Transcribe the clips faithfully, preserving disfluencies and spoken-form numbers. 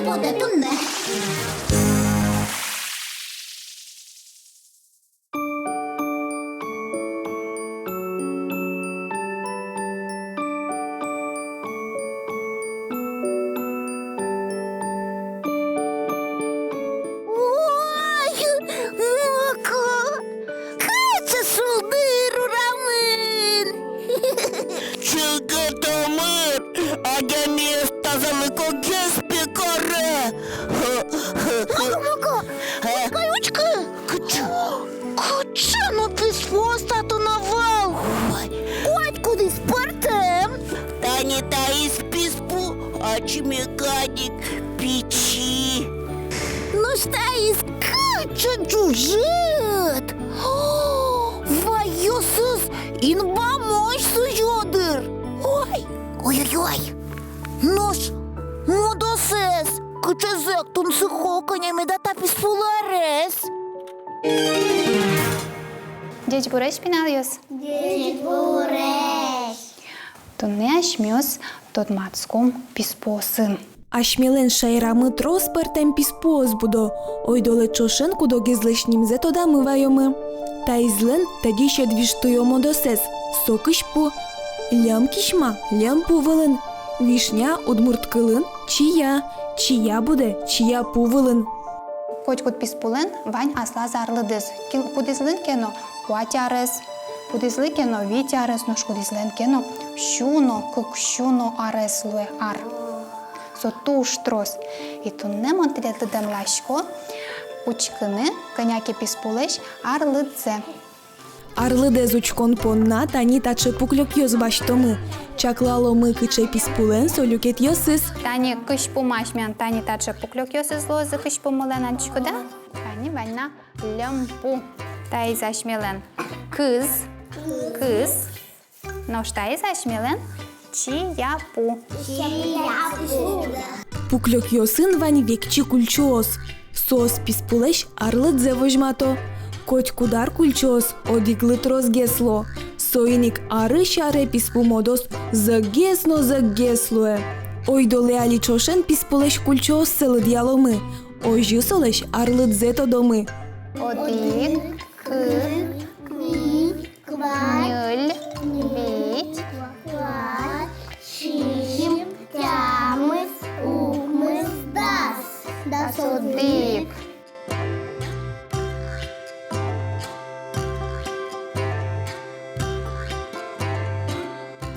потэ туннэ. Ой, Моко, кыӵе шулдыр урамын! Чылкыт омыр, адямиез тазалыкогес пе каре. Моко, Моко, а? Учкы, учкы! Кыӵе? Кыӵе но писпуос татын ӧвӧл! Ой. Котькудӥз пӧртэм. Тани таиз писпу ачмеганик, пичи. Нош таиз кыӵе ӝужыт! Вайёсыз инбамозь сузё дыр. Ой, ой-ой-ой. Нош модосэз кыӵе зӧк тунсыко, кӧня меда та писпулы арес. Ӟечбуресь, пиналъёс! Ӟечбуресь! Туннэ асьмеос тодматском писпуосын. Асьмелэн шаерамы трос пӧртэм писпуос будо. Ойдолэ ӵошен куд-огезлэсь нимзэ тодамы ваёмы. Таизлэн тӧдьы сьӧд виштуё модосэз, со кызьпу. Льӧм кисьма льӧмпу вылын. Вишня удмурт кылын чия, чия будэ чияпу вылын. Котькуд писпулэн вань аслаз арлыдыз. Кин-, кудӥзлэн ке но куать арес, кудӥзлы ке но вить арес, нош кудӥзлэн ке но сю но, кык сю но арес луэ ар. Со туж трос. И туннэ мон тӥледлы дэмласько учкыны кӧня ке писпулэсь арлыдзэ. Арлыдэз учкон понна тани таӵе пуклёкъёс басьтомы. Чаклаломы, кыӵе писпулэн со люкетъёсыз. Тани кызьпумы асьмелэн тани таӵе пуклёкъёсыз луозы кызьпумылэн, адӟиськоды-а? Тани вань на льӧмпу. Таиз асьмелэн кыз, кыз. Нош таиз асьмелэн чияпу. Чияпу. Пуклёкъёсын вань векчи кульчоос. Соос писпулэсь арлыдзэ возьмато. Котькуд ар кульчоос одӥглы тросгес луо. Соин ик арысь аре писпу модос зӧкгес но зӧкгес луэ. Ойдолэ али ӵошен писпулэсь кульчооссэ лыдъяломы. Озьы солэсь арлыдзэ тодомы. Одӥг, кык, куинь, ньыль, вить, куать, сизьым, тямыс, укмыс, дас. Дас одӥг.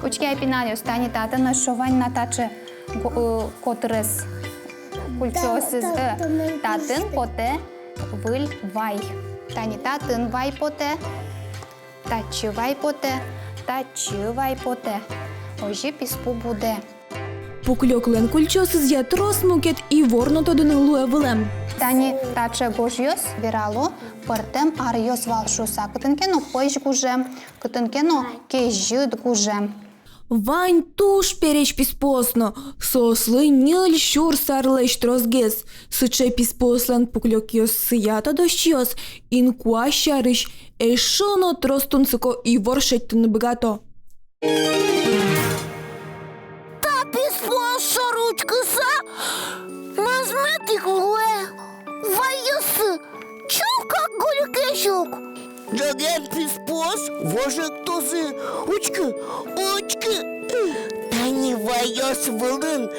Учке ай, пиналъёс, тани татын эшшо вань на таӵе го-, э, котырес кульчоосыз, э, татын потэ выль вай. Тани татын вай потэ. Татчы вай потэ, татчы вай потэ. Озьы писпу будэ. Пуклёклэн кульчоосызъя трос мукет ивор но тодыны луэ вылэм. Тани таӵе гожъёс верало пӧртэм аръёс вал шуыса: кытын ке но пӧсь гужем, кытын ке но кезьыт гужем. Вань туж пересь писпуос но, соослы ньыль сюрс арлэсь тросгес. Сыӵе писпуослэн пуклёкъёссыя тодосчиос инкуазь сярысь эшшо но трос тунсыко ивор шедьтыны быгато. Та писпуос шоры учкыса, мӧзмыт ик луэ. Вайёссы чылкак гольык-кезьыт. Ӝоген писпуос вожектозы. Учкы, учкы. Тани вайёс вылын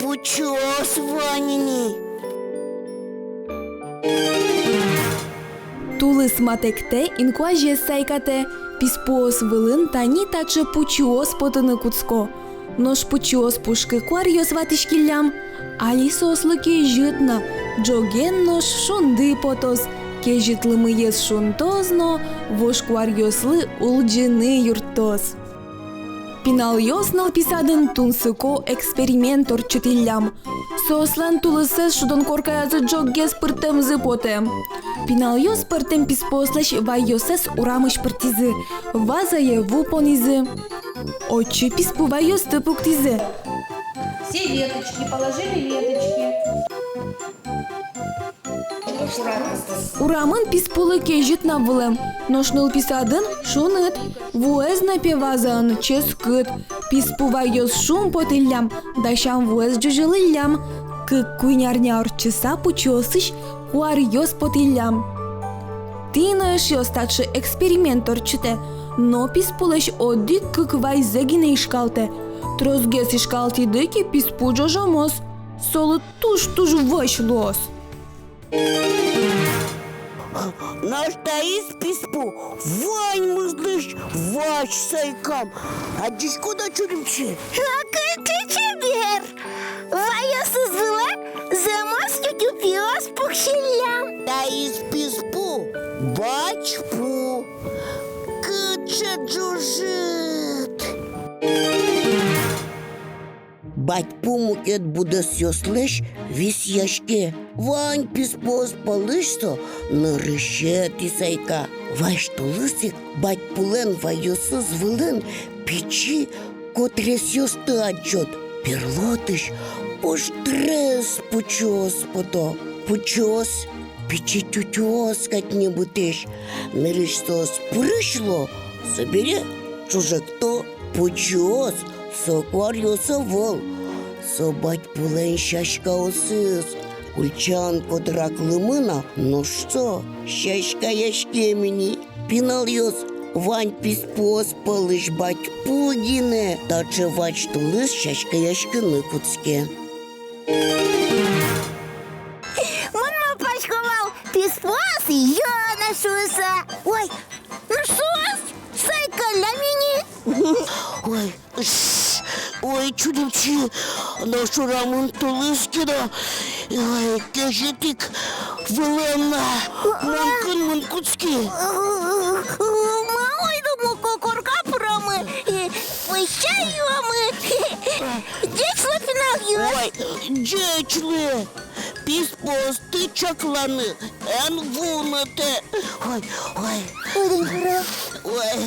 пучыос вань ини. Тулыс матэктэ, инкуазез сайкатэ. Писпуос вылын тани таӵе пучыос потыны кутско. Нош пучыос пушкы куаръёс ватӥськиллям. Али соослы кезьыт на, ӝоген нош шунды потоз. Кезьыт лымыез шунтоз но вож куаръёслы улӟыны юрттоз. Пиналъёс нылпи садын тунсыко эксперимент ортчытӥллям. Соослэн тулысэз шудон коркаязы ӝоггес пыртэмзы потэ. Пиналъёс пӧртэм писпуослэсь вайёссэс урамысь пыртӥзы, вазае ву понӥзы. Отчы писпу вайёсты пуктӥзы. Все веточки, положили веточки. Урамын писпулы кезьыт на вылэм, нош нылпи садын шуныт. Вуэз но пе вазаын ческыт. Писпу вайёс шумпотӥллям, дасям вуэз ӟузьылӥллям. Кык-куинь арня ортчыса пучыосысь куаръёс потӥллям. Тӥни но, эшъёс, таӵе эксперимент ортчытэ, но писпулэсь одӥг-кык вайзэ гинэ ишкалтэ. Тросгес ишкалтӥды ке, писпу ӝожомоз, солы туж-туж вӧсь луоз. Нош таиз писпу ваньмызлэсь вазь, Сайка. Адӟиськод-а, Чурымчи? Кыӵе чебер! Вайёсыз вылэ зэмос тю-тю пиос пуксиллям. Таиз писпу бадьпу. Кыӵе ӝужыт! Бадьпу мукет будэсъёслэсь висъяське. Вань писпуос пӧлысь со нырысетӥ, Сайка. Вазь тулыс ик бадьпулэн вайёсыз вылын пичи котресъёсты адӟод. Берло отысь пуштрес пучыос пото. Пучыос пичи тю-тюос кадь небытэсь. Нырысь соос пурысь луо, собере ӵужекто. Пучыос — со куаръёс ӧвӧл, со бадьпулэн сяськаосыз. Ульчаын котырак лымы на, нош со сяськаяськем ини. Пиналъёс, вань писпуос пӧлысь бадьпу гинэ таӵе вазь тулыс сяськаяськыны кутске. Мон малпасько вал, писпуос юо на шуыса. Ой, ну шуо, Сайка, лям ини. Ой, ш-, ой, Чурымчи, нош урамын тулыс ке но, ой, кезьыт ик вылэм на. Мон кынмыны кутски. Ма ойдо, муко корка пыромы, пӧсь чай юомы. Ӟеч лу, пиналъёс. Ой, ӟеч лу. Писпуосты чакланы эн вунэтэ. Ой, ой. Ой.